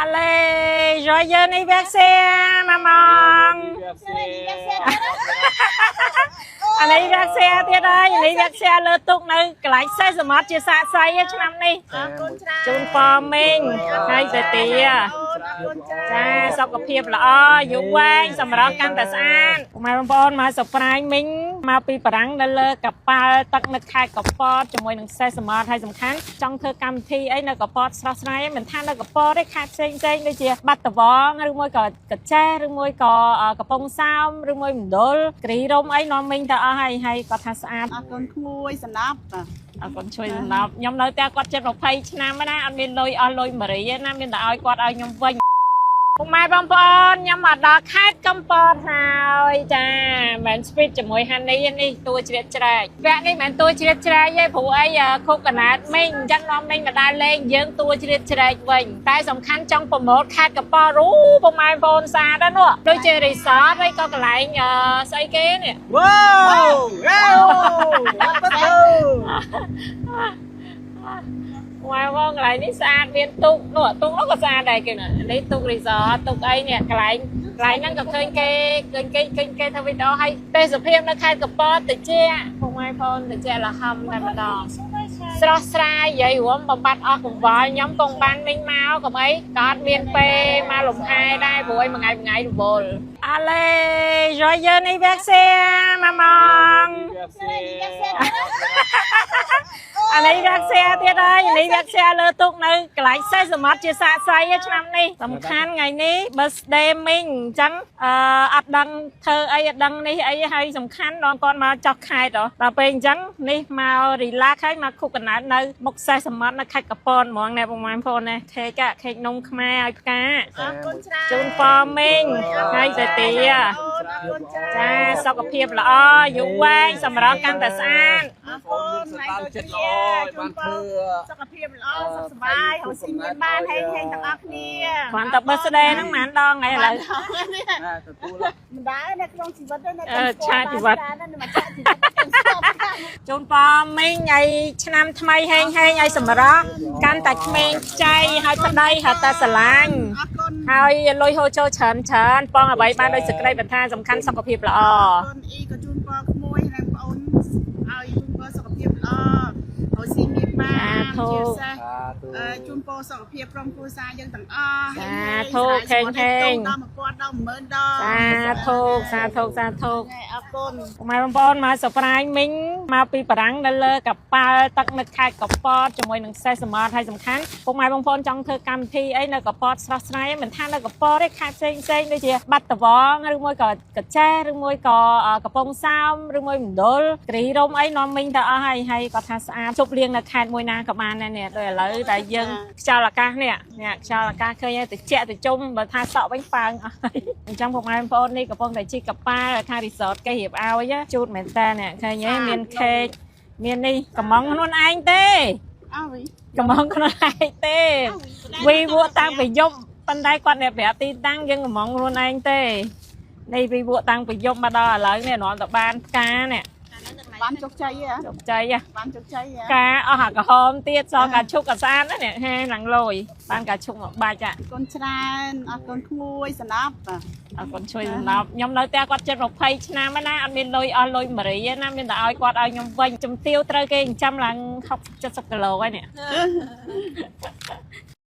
Allez, joyeux anniversaire, maman. Anniversaire ទៀតហើយ anniversaire លើទូកនៅកន្លែងសេះសមុទ្រជាសាកសីឆ្នាំនេះ អរគុណច្រើន ជូនពរមីងហើយទៅទា អរគុណច្រើន ចាសុខភាពល្អយូរវែងសម្រស់កាន់តែស្អាតពុកម៉ែបងប្អូនមក surprise មីងមកពីបារាំងនៅលើកប៉ាល់ទឹកនៅខេត្តកពតជាមួយនឹងសេះសមុទ្រហើយសំខាន់ចង់ធ្វើកម្មវិធីអីនៅកពតស្រស់ស្រាយមិនថានៅកពតទេខេត្តផ្សេងផ្សេងដូចជាបាត់ដំបងឬមួយក៏កចេះឬមួយក៏កំពង់សោមឬមួយមណ្ឌលគិរីរម្យអីនាំមីងទៅអស់ហើយហើយគាត់ថាស្អាត អរគុណក្មួយសំណាប់ អរគុណជួយសំណប់ខ្ញុំនៅតែគាត់ចិត្ត20ឆ្នាំណាអត់មានលុយអស់លុយមរីទេណាមានតែឲ្យគាត់ឲ្យខ្ញុំវិញពុកម៉ែបងប្អូនខ្ញុំមកដល់ខេត្តកំពតហើយចាមិនស្វីតជាមួយហានីនេះតួជ្រៀតជ្រែកវគ្គនេះមិនតួជ្រៀតជ្រែកទេព្រោះអីខុកកណាតមីងអញ្ចឹងនាំមីងមកដើរលេងយើងតួជ្រៀតជ្រែកវិញតែសំខាន់ចង់ប្រម៉ូទខេត្តកំពតរូពុកម៉ែបងប្អូនស្អាតណាស់នោះដូចជារីសតហើយក៏កន្លែងស្អីគេនេះ វ៉ាវវ៉ាវបាត់ទៅ វ៉ាវងកន្លែងនេះស្អាតមានទូកនោះទូកនោះក៏ស្អាតដែរគេណានេះទូករីសតទូកអីនេះកន្លែងកន្លែងហ្នឹងក៏ឃើញគេឃើញគេឃើញគេធ្វើវីដេអូឲ្យទេសភាពនៅខេត្តកពតតិចពុកម៉ែបងតិចលហំតែម្ដងស្រស់ស្រាយនិយាយរួមបំបត្តិអស់កង្វល់ខ្ញុំកងបានមិញមកកុំអីក៏អត់មានពេលមកលំហែដែរព្រោះអីមួយថ្ងៃមួយថ្ងៃរវល់ Allez, joyeux anniversaire, maman. Anniversaire ទៀតហើយ anniversaire លើទូកនៅកន្លែងសេះសមុទ្រជាសាកសីឆ្នាំនេះសំខាន់ថ្ងៃនេះ birthday មីងអញ្ចឹងអឺអត់ដឹងធ្វើអីអត់ដឹងនេះអីហើយសំខាន់ដល់គាត់មកចោះខេត្តដល់ពេលអញ្ចឹងនេះមក relax ហើយមកខុកកណែតនៅមុខសេះសមុទ្រនៅខេត្តកពតហ្មងណែបងប្អូនណាខេកខេកនំខ្មែរឲ្យផ្កា អរគុណច្រើន ជូនពរមីងហើយទៅទា អរគុណច្រើន ចាសុខភាពល្អយូរវែងសម្រស់កាន់តែស្អាត អរគុណ ស ថ្ងៃ ន្តាន ដូច ចិត្ត គ្នា ល្អឲ្យ ជូ បាន នពរ ធ្វើ សុខភាពល្អសុខសប្បាយហើយស៊ីមានបានហេងហេងទាំងអស់គ្នា គ្រាន់តែ birthday ហ្នឹងប៉ុន្មានដងហើយឥឡូវ ណាទទួល មិនដែរនៅក្នុងជីវិតទេនៅ អឺឆាជីវិត មកឆាជីវិតទាំងស្គាល់ ជូនពរមីងឲ្យឆ្នាំថ្មីហេងហេងឲ្យសម្រស់កាន់តែក្មេងខ្ចីហើយប្តីហៅតែស្រឡាញ់ អរគុណ ហើយលុយហូរចូលច្រើនច្រើនបងអ្វីបានដោយសេចក្តីបន្ថាសំខាន់សុខភាពល្អ អរគុណអ៊ីក៏ជូនពរក្មួយនិងប្អូនឲ្យជូនពរសុខភាពល្អឲ្យស៊ីមានបានជាពិសេស សាធុ អឺជូនពរសុខភាពក្រុមគ្រួសារយើងទាំងអស់ សាធុហេងហេង ដល់1000ដល់10000ដង សាធុសាធុសាធុ អរគុណ ពុកម៉ែបងប្អូនមក surprise មីងមកពីបារាំងនៅលើកប៉ាល់ទឹកនៅខេត្តកពតជាមួយនឹងសេះសមុទ្រហើយសំខាន់ពុកម៉ែបងប្អូនចង់ធ្វើកម្មវិធីអីនៅកពតស្រស់ស្រាយមិនថានៅកពតទេខេត្តផ្សេងផ្សេងដូចជាបាត់ដំបងឬមួយក៏កចេះឬមួយក៏កំពង់សោមឬមួយមណ្ឌលគិរីរម្យអីនាំមីងទៅអស់ហើយហើយគាត់ថាស្អាតជប់លៀងនៅខេត្តមួយណាក៏បានដែរនេះដូចឥឡូវតែយើងខ្យល់អាកាសនេះនេះខ្យល់អាកាសឃើញហើយតិចតិជុំបើថាសក់វិញប៉ើងអស់ហើយអញ្ចឹងពុកម៉ែបងប្អូននេះកំពុងតែជិះកប៉ាល់ថារីសតគេរៀបឲ្យជូតមែនតើនេះឃើញទេមានខេកមាននេះកំងខ្លួនឯងទេ អើវិញ កំងខ្លួនឯងទេវីវក់តាំងពីយប់ប៉ុន្តែគាត់អ្នកប្រាប់ទីតាំងយើងកំងខ្លួនឯងទេនេះវីវក់តាំងពីយប់មកដល់ឥឡូវនេះនាំតែបានផ្កានេះ បានជោគជ័យហ៎ ជោគជ័យហ៎ បានជោគជ័យហ៎ ផ្កាអស់អាក្រហមទៀតសកាឈុកក៏ស្អាតណាស់នេះហេឡើងលយបានកាឈុកមកបាច់ អរគុណច្រើនអរគុណក្មួយសំណាប់ អរគុណជួយសំណប់ខ្ញុំនៅតែគាត់ចិត្ត20ឆ្នាំណាអត់មានលុយអស់លុយមរីទេណាមានតែឲ្យគាត់ឲ្យខ្ញុំវិញជំទាវត្រូវគេចិញ្ចឹមឡើង60 70គីឡូហើយនេះ